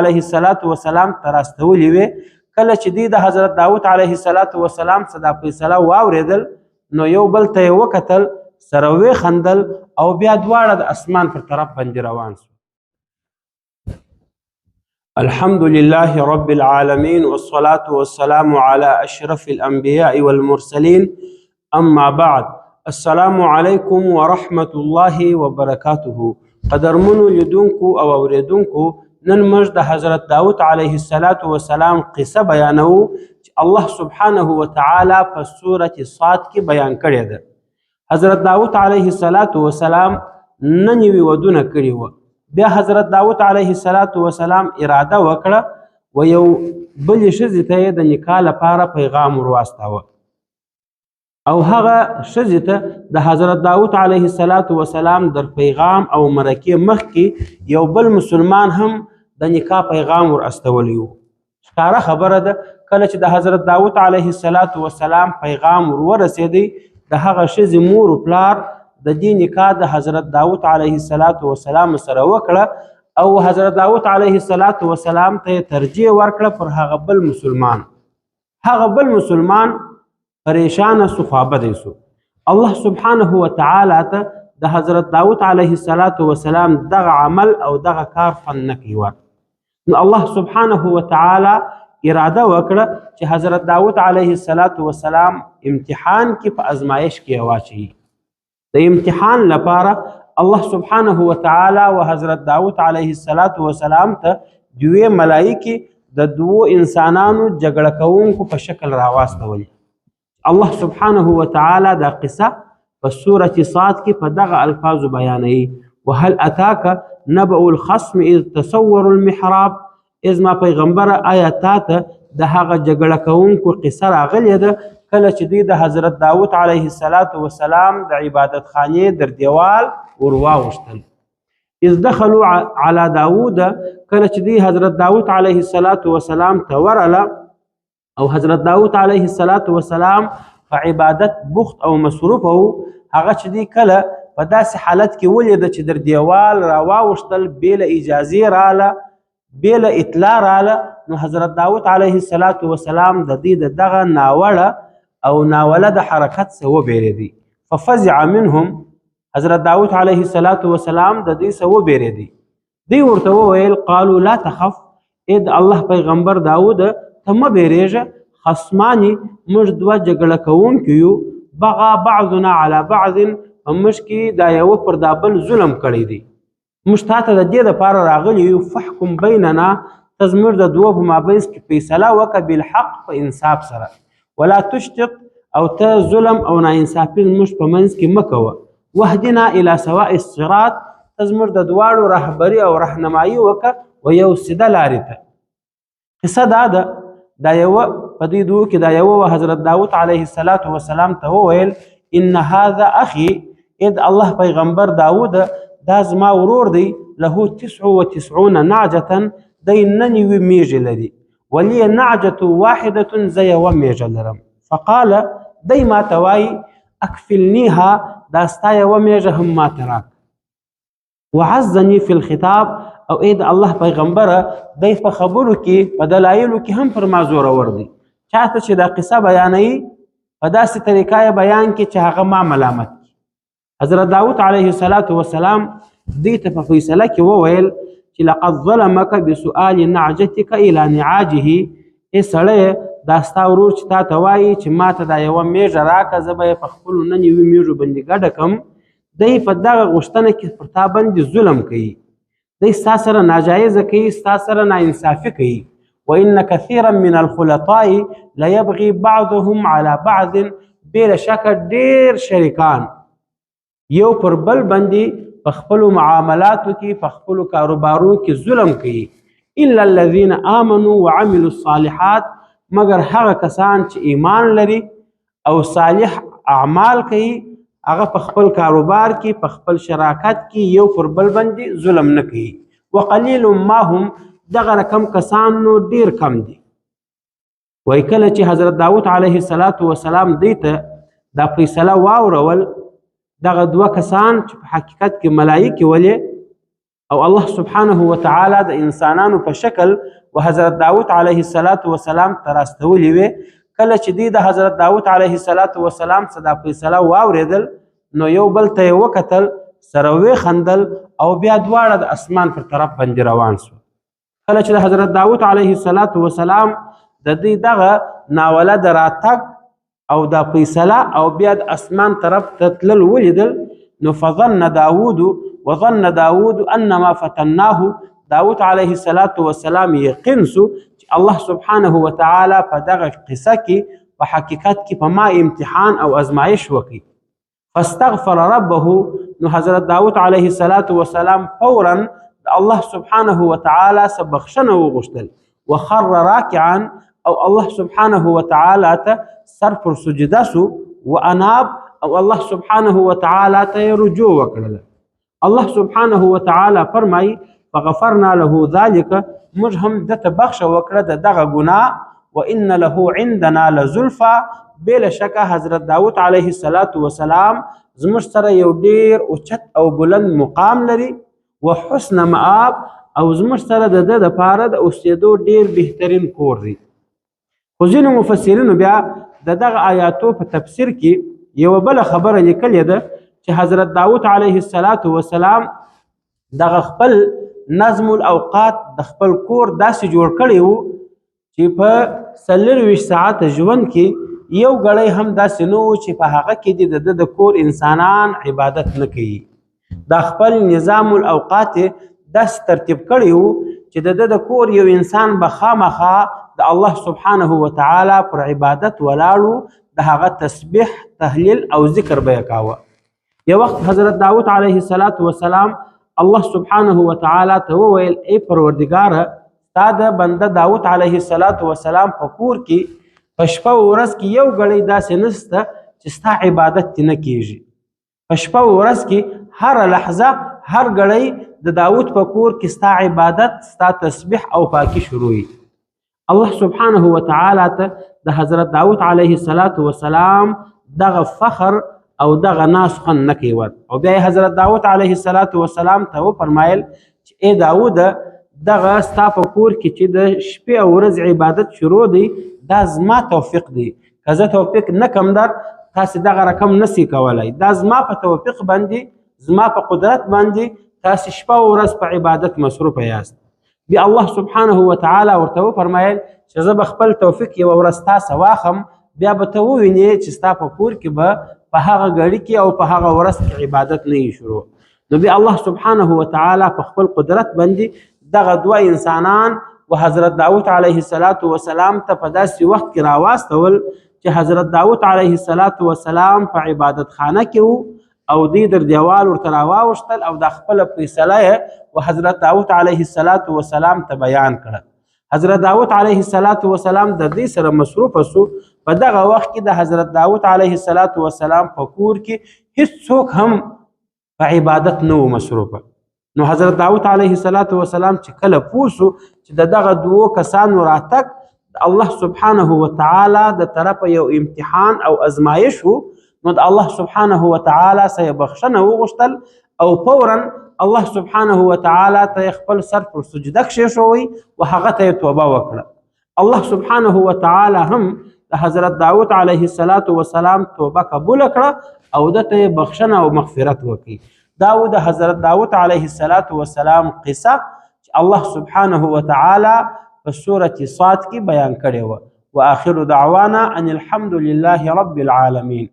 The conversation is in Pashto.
علیه الصلاة والسلام ته راستولي وې. کله چې دوی د حضرت داود علیه الصلاة والسلام څخه دا فیصله واورېدل، نو یو بل ته یې وکتل، سره ویې خندل او بیا دواړه د اسمان پر طرف باندې روان سو. الحمد لله رب العالمين، والصلاة والسلام على أشرف الأنبياء والمرسلين، أما بعد، السلام علیکم ورحمة الله وبرکاته. قدرمنو لیدونکو او اوریدونکو، نن موږ د حضرت داود علیه الصلاة والسلام قصه بیانوو چې الله سبحانه وتعالی په سورة صاد کې بیان کړې ده. حضرت داود علیه الصلاة والسلام 99 ودونه کړي وو. بیا حضرت داود علیه الصلاة والسلام اراده وکړه و یو بلې ښځې ته یې د نکاح لپاره پیغام ورواستاوه، او هغه ښځې ته د حضرت داود علیه الصلاة والسلام در پیغام او مرکې مخکې یو بل مسلمان هم د نکاح پیغام ور استولی و. ښکاره خبره ده، کله چې د حضرت داود علیه الصلاة والسلام پیغام ور ورسېدی، د هغه ښځې مور و پلار د دې نکاح د حضرت داود علیه الصلاة والسلام سره وکړه، او حضرت داود علیه الصلاة والسلام ته یې ترجیح ورکړه پر هغه بل مسلمان. هغه بل مسلمان پریشانه سو، خوابدی سو. الله سبحانه وتعالی ته د حضرت داود علیه الصلاة والسلام دغه عمل او دغه کار فن نه کوي. نو الله سبحانه وتعالی اراده وکړه چې حضرت داود علیه الصلاة والسلام امتحان کې په ازمایش کې واچوي. د امتحان لپاره الله سبحانه وتعالی و حضرت داود علیه الصلاة والسلام ته دوې ملایکې د دوو انسانانو جګړه کوونکو په شکل راواستولې. الله سبحانه وتعالی دا قصه په سورة صاد کې په دغه الفاظو بیانوي: وهل اتاک نبأ الخصم اذ تصوروا المحراب. ازما پیغمبره، آیا تا ته د هغه جګړه کوونکو قصه راغلې ده کله چې دوی د حضرت داود علیه الصلاة والسلام د عبادت خانې در دیوال ور واوښتل؟ اذ دخلوا على داود، کله چې دوی حضرت داود علیه الصلاة والسلام ته ورله او حضرت داود علیه الصلاة والسلام په عبادت بوخت او مصروف وو. هغه چې دی کله په داسې حالت کې ولیده چې در دیوال را واوښتل، بې له اجازې راله، بې له اطلاع راله، نو حضرت داود علیه الصلاة والسلام د دې د دغه ناوړه او ناولده حرکت څخه وبېرېدی. ففزع منهم، حضرت داود علیه الصلاة والسلام د دې څخه وبېرېدی. دی ورته وویل: قالو لا تخف، ای د الله پیغمبر داود، ته مه بیریږه، خصماني، موږ دوه جګړه کوونکي یو، بغا بعضنا علی بعض، په موږ کې دا یوه پر دا بل ظلم کړی دی. موږ تا ته د دې دپاره راغلي یو، فحکم بیننا، ته زموږ د دوو په مابینځ کې فیصله وکړه، بالحق، په انصاف سره، ولا تشتط، او ته ظلم او ناانصافي زموږ په منځ کې مه کوه، واهدنا الی سواء الصراط، ته زموږ د دواړو رهبري او رهنمایي وکړه و یو سیده لارې ته. قصه دا ده، دا یوه په دې دوو کې دا یوه حضرت داود علیه الصلاة والسلام ته وویل: ان هذا اخي، اد الله پیغمبر داود، دا زما ورور دی، له 99 نعجة، دی 99 میږې لري، ولي نعجة واحدة، زه یوه میږه لرم. فقال، دی ما ته وایي: اکفلنیها، دا ستا یوه میږه هم ما ته راکړه. وعزني فی الخطاب، او ای د الله پیغمبره، دی په خبرو کې، په دلایلو کې هم پر ما زورور دی. چاته چې دا قصه بیانوي، په داسې طریقه یې بیان کې چې هغه ما ملامت کړي. حضرت داود علیه الصلاة والسلام دوی ته په فیصله کې وویل چې لقد ظلمک بسؤال نعجتک الی نعاجه، ای سړیه، دا ستا ورور چې تا ته وایي چې ما ته دا یوه میږه راکړه، زه به یې په خپلو 99 میږو باندې ګډه کړم، دی په دغه غوښتنه کې پر تا باندې ظلم کوي، دی ستا سره ناجایزه کوي، ستا سره ناانصافي کوي. وان كثيرا من الخلطاء ليبغي بعضهم على بعض، بې له شکه ډېر شریکان یو پر بل باندې په خپلو معاملاتو کې، په خپلو کاروبارو کې ظلم کوي، الا الذين آمنوا وعملوا الصالحات، مګر هغه کسان چې ایمان لري او صالح اعمال کوي، هغه په خپل کاروبار کې، په خپل شراکت کې یو پر بل باندې ظلم نه کوي. وقلیل ما هم، دغه رقم کسان نو ډیر کم دي. وای کله چې حضرت داود علیه الصلاة والسلام دی ته دا فیصله واورول، دغه دوه کسان چې په حقیقت کې ملایکې ولې او الله سبحانه وتعالی د انسانانو په شکل و حضرت داود علیه الصلاة والسلام ته راستولي وي. کله چې دی د حضرت داود علیه الصلاة والسلام څخه دا فیصله واورېدل، نو یو بل ته یې وکتل، سره ویې خندل او بیا دواړه د اسمان پر طرف باندې روان سو. کله چې د حضرت داود علیه الصلاة والسلام د دې دغه ناوله د راتګ او دا فیصله او بیا د اسمان طرف ته تلل ولیدل، نو فظن داود وظن داود انما فتناه، داود علیه الصلاة والسلام یقین سو چې الله سبحانه وتعالی په دغه قصه کې په حقیقت کې په ما امتحان او ازمایش وکړي. فاستغفر ربه، نو حضرت داود علیه الصلاة والسلام فورا د الله سبحانه وتعالی څخه بخښنه وغوښتل، وخر راکعا، او الله سبحانه وتعالی ته سر پر سجده سو، واناب، او الله سبحانه وتعالی ته رجوع وکړله. الله سبحانه وتعالی فرمای فغفرنا له ذلك، موږ هم دته بخښه وکړه د دغه ګناه، وان له عندنا لزلفا، بې له شکه حضرت داود علیه الصلاة والسلام زموږ سره یو ډیر اوچت او بلند مقام لري، وحسن مآب، او زموږ سره د ده دپاره د اوسېدو ډیر بهترین کور دی. خو ځینو مفسرینو بیا د دغه آیاتو په تفسیر کې یوه بله خبره لیکلې ده چې حضرت داود علیه الصلاة والسلام دغه خپل نظم الاوقات د خپل کور داسې جوړ کړی وو چې په 24 ساعته ژوند کې یو ګړی هم داسې نه و چې په هغه کې دې د ده د کور انسانان عبادت نه کوي. دا خپل نظام الاوقات داسې ترتیب کړی وو چې د ده د کور یو انسان به خامخا د الله سبحانه وتعالی پر عبادت ولاړو، د هغه تسبیح، تهلیل او ذکر به یې کاوه. یو وخت حضرت داود علیه الصلاة والسلام الله سبحانه وتعالی ته وویل، ای پروردګاره، ستا د بنده داود علیه الصلاة والسلام په کور کې په شپه او ورځ کې یو ګړی داسې نسته چې ستا عبادت دې نه کیږي. په شپه او ورځ کې هره لحظه هر ګړی د داود په کور کې ستا عبادت، ستا تسبیح او پاکي شروع وي. الله سبحانه وتعالی ته د حضرت داود علیه الصلاة والسلام دغه فخر او دغه ناس خوند نه کوي. او بیا حضرت داود علیه الصلاة والسلام ته وفرمایل چې ای داود، دغه ستا په کور کې چې د شپې او ورځ عبادت شروع دی، دا زما توفیق دی. که زه توفیق نه کم در تاسې دغه رقم نسی کولای، دا زما په توفیق باندې، زما په قدرت باندې تاسې شپه او ورځ په عبادت مصروفه یاست. بیا الله سبحانه وتعالی ورته وفرمایل چې زه به خپل توفیق یوه ورځ تاسو واخم، بیا به ته ووینې چې ستا په کور کې به په هغه ګړي کې او په هغه ورځ کې عبادت نه شروع. نو بیا الله سبحانه وتعالی په خپل قدرت باندې دغه دوه انسانان و حضرت داود علیه الصلاة والسلام ته په داسې وخت کې راواستول چې حضرت داود علیه الصلاة والسلام په عبادت خانه کې وو، او دی در دیوال ورته راواوښتل او دا خپله فیصله یې و حضرت داود علیه الصلاة والسلام ته بیان کړه. حضرت داود علیه الصلاة والسلام د دې سره مصروف سو. په دغه وخت کې د حضرت داود علیه الصلاة والسلام په کور کې هیڅوک هم په عبادت نه و مصروفه. نو حضرت داود علیه الصلاة والسلام چې کله پوه سو چې د دغه دوو کسانو راتګ د الله سبحانه وتعالی د طرفه یو امتحان او ازمایش وو، نو د الله سبحانه وتعالی څخه یې بخښنه وغوښتل او فورا الله سبحانه وتعالی ته خپل سر پر سجده کښېښوی و هغه ته یې توبه وکړه. الله سبحانه وتعالی هم د حضرت داود علیه الصلاة والسلام توبه قبول کړه او ده ته یې بخښنه او مغفرت وکړي. دا و د حضرت داود علیه الصلاة والسلام قصه چې الله سبحانه وتعالی په سورة صاد کې بیان کړې وه. وآخر دعوانا ان الحمد لله رب العالمين.